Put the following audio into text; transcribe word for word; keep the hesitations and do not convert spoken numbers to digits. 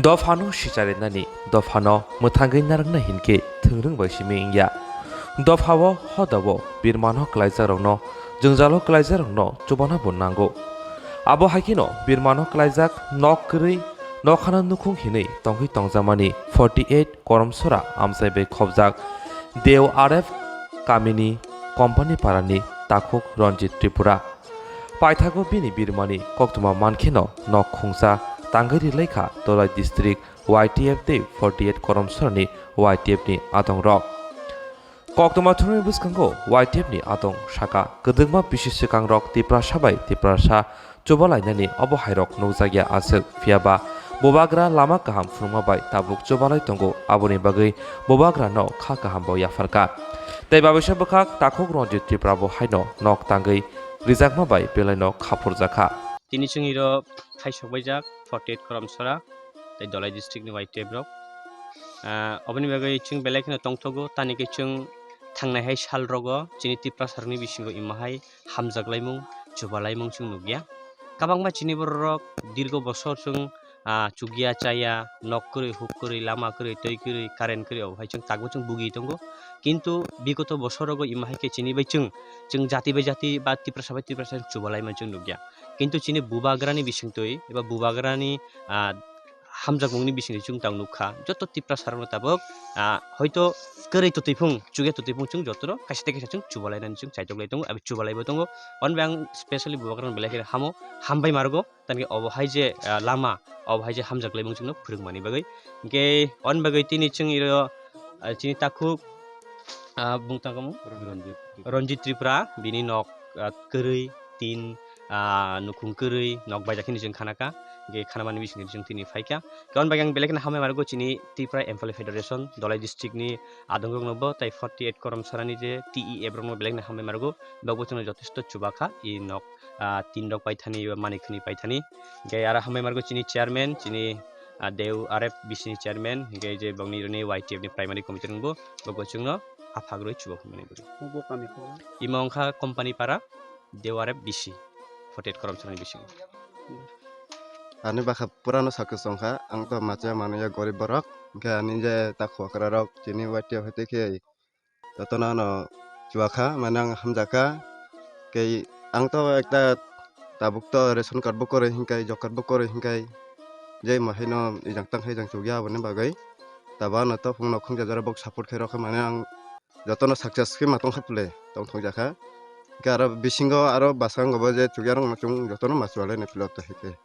Dophano sicharinani, dophano mwthangwi narwkna hinkhe thwngrwng bai simi wngya. Dophao hodao birmano kwlaijakrokno, jwngjalo kwlaijakrokno chubana bo nango. Abo hai kheno birmano kwlaijak nok kwrwi, nokhano nukhung hinwi tongwi tongjakmani forty eight Koromsora amchai bai khobjak Deu R F kamini Company Parani takhuk Ranjit Tripura. Paithago bini birmani koktwma mankheno nok khungsa tangwi rilai kha Dholai district Y T F tei forty eight Koromsorani Y T F ni adongrok. Koktwma thumni bwskango Y T F ni adong saka kwdwkma bisi swkangrok Tiprasa bai Tiprasa chubalainani obo hairok nukjakya aswk, phiyaba bubagra lama kaham phunukma bai tabuk chubalai tongo, aboni bagwi bubagrano kha kaham bo yapharkha. Tei babisa bwkhak takhuk Ranjit Tripura bo haino nok tangwi rijakma bai belaino khaphurjakha. Tini chwng iro khaisokbaijak forty eight Koromsora tei Dholai district ni Y T F rok. Ah, oboni bagwi chwng belai kheno tongthogo, tani khe chwng thangnai hai sal rogo chini Tiprasa rokni bisingo ima hai hamjak laimung, chuba laimung chwng nukya. Kabangma chini bororok dirgo bosor chwng, ah, chukya chaya, nok kwrwi, huk kwrwi, lama kwrwi, twi kwrwi, current kwrwi, obo hai chwng tabuk chwng bugi tongo. Kintu bigoto bosor rogo ima hai khe chini bai chwng, chwng jati bai jati ba Tiprasa bai Tiprasa chwng chuba laimung chwng nukya. Kintu chini bubagrani bisingtwi eba bubagrani, ah, hamjakmungni bisingtwi chwng tang nukha. Joto Tiprasa rokno tabuk, ah, hoito kwrwi twtwi phung, chukya twtwi phung chwng jotono kaisa tei kaisa chwng chubalainani chwng chaitok lai tongo, abo chubalaibo tongo. Hwnbai ang specially bubagrano belai kheno hamo, hambai margo, tani obo hai je, ah, lama, obo hai je hamjak laimung chwngno phwrwngmani bagwi. Hinkhe hwn bagwi tini chwng iro, ah, chini takhuk, ah, bung tangkhamu? Ranjit Tripura. Ranjit Tripura, bini nok, ah, kwrwi, tin, ah, nukhung kwrwi, nok baijak hini chwng khanakha, hinkhe khanamani bisingtwi chwng tini phaikha. Hwn bagwi ang belai kheno hambai margo chini Tripura Employee Federation, Dholai district ni adongrokno bo, tei forty eight Koromsorani je T E F rokno belai kheno hambai margo, bokbo chwngno jothesto chubakha, i nok, ah, tin rok paithani, ba manik khni paithani. Hinkhe aro hambai margo chini chairman, chini, ah, Deu R F B C ni chairman, hinkhe je bongni roni Y T F ni primary committee rwngbo, bokbo chwngno aphak rwi chuba phunukmani bagwi. Obo kami khoro? Imo wngkha Company Para, Deu R F B C, forty eight Koromsorani bisingo. Ani bakha purano sakhe chongkha, ang to macha manwi ya gorib borok, hinkhe ani je takhuk okra rok chini Y T F hai tei khe jotono ano chuakha, mane ang hamjakha. Kei ang to ekta tabuk to ration card bo kwrwi hinkai, job card bo kwrwi hinkai, je mo haino ejang tang hai ejang chukya aboni bagwi. Tabo ano to phungno khungja jora bok support khai rokha, mane ang jotono success khe ma tongkha phle tongthokjakha. Hinkhe aro bisingo aro bwskango bo je chukya rokno chwng jotono ma chualaini phle to hinkhe.